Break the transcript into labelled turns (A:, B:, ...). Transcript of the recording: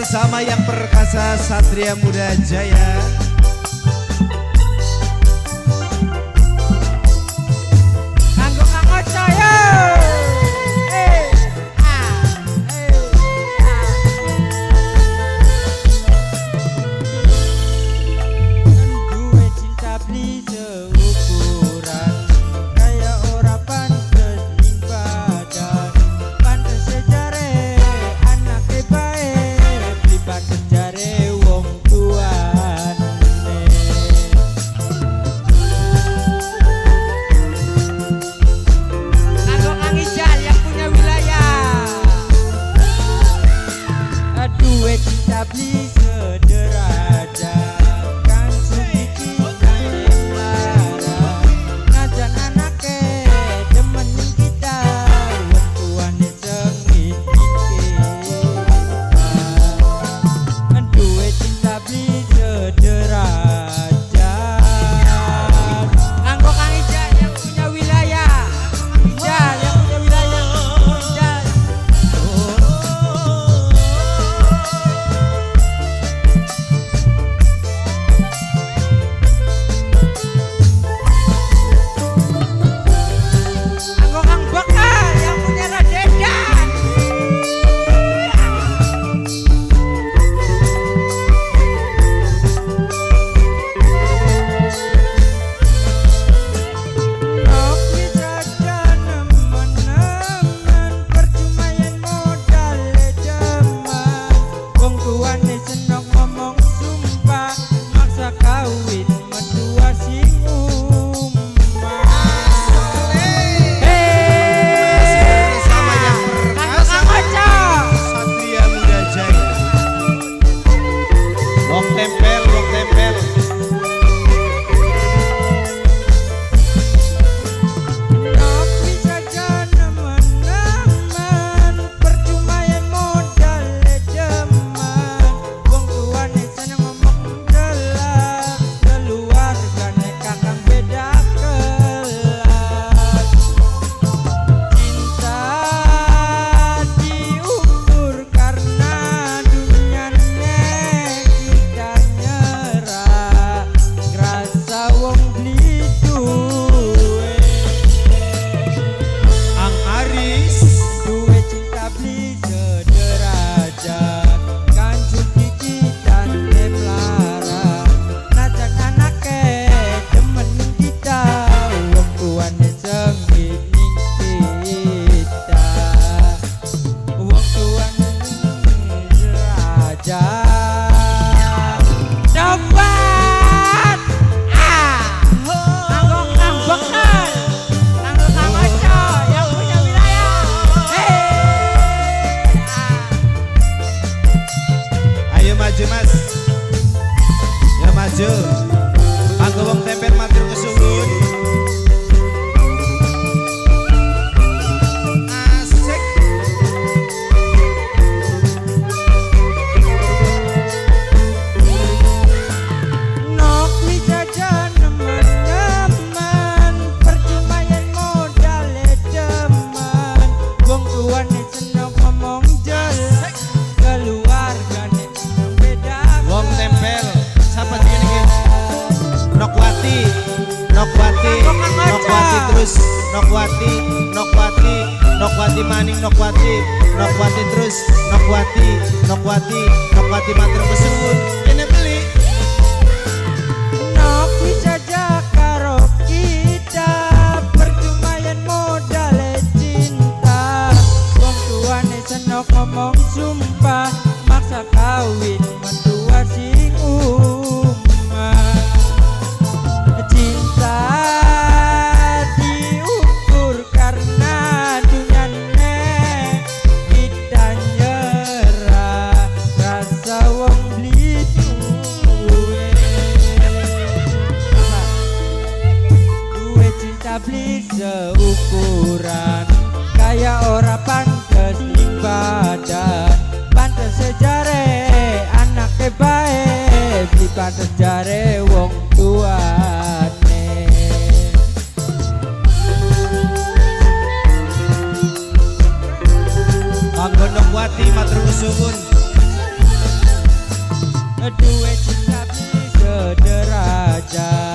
A: bersama yang perkasa Satria Muda Jaya.
B: Kanggo Kang Oco yo. Eh, ah, eh, ah. Duwe cinta beli seukuran, kaya ora pantes ning badan. Pantes jare anake bae, beli pantes jare wong tuane. Kanggo Kang Ijal yang punya wilayah. Duwe cinta beli sederajat, kan suci cintane melarat. Najan anake demen ning kita, wong tuane sengit ning kita. Duwe cinta beli sederajat. Kanggo Kang Ijal yang punya wilayah. Ijal yang punya wilayah. Ijal. Kanggo Kang Bekal yang punya Radedan. Nok saja nemen-nemen, percuma yen modal demen. Wong tuane senok ngomong sumpah, maksa kawin mertua sing umah.
A: Masih bersama yang
B: Kanggo
A: perkasa
B: Kang Oco.
A: Satria Muda Jaya. Wong tempel, wong tempel.
B: Nok saja nemen-nemen, percuma yen modal demen. Wong tuane seneng ngomong jelas, keluargane kakang beda kelas. Cinta diukur karena duniane kita nyerah, ngrasa wong beli duwe.
A: Ang Aris.
B: Duwe cinta beli sederajat, kan cuki kitane melarat. Najan anake demen ning kita, wong tuane sengit ning kita. Wong tuane derajat. Cobat. Ah. Kanggo Kang Bekal, kanggo Kang Oco yang punya wilayah. Hei. Ah.
A: Ayo maju, Mas. Ya maju. Kanggo wong tempel matur kesuwun. Asik.
B: Nok jajan nemen-nemen, percuma yen modale demen. Wong tuane seneng ngomong jelas, keluargane beda.
A: Wong tempel. Siapa sih ini? Nokwati, Nokwati, Nokwati terus, Nokwati, Nokwati, Nokwati maning Nokwati, Nokwati terus, Nokwati, Nokwati, Nokwati matur kesuwun. Kene beli.
B: Nok saja karo kita, percuma yen modale cinta. Wong tuane senok ngomong sumpah, maksa kawin mertua sing umah. Cinta diukur karena duniane kita nyerah, rasa wong beli duwe. Apa? Duwe cinta beli seukuran, kaya ora pantes ning badan. Pantes sejare anake bae, beli pantes jare wong tuane.
A: Kanggo Nokwati matur kesuwun.
B: Duwe cinta sederajat.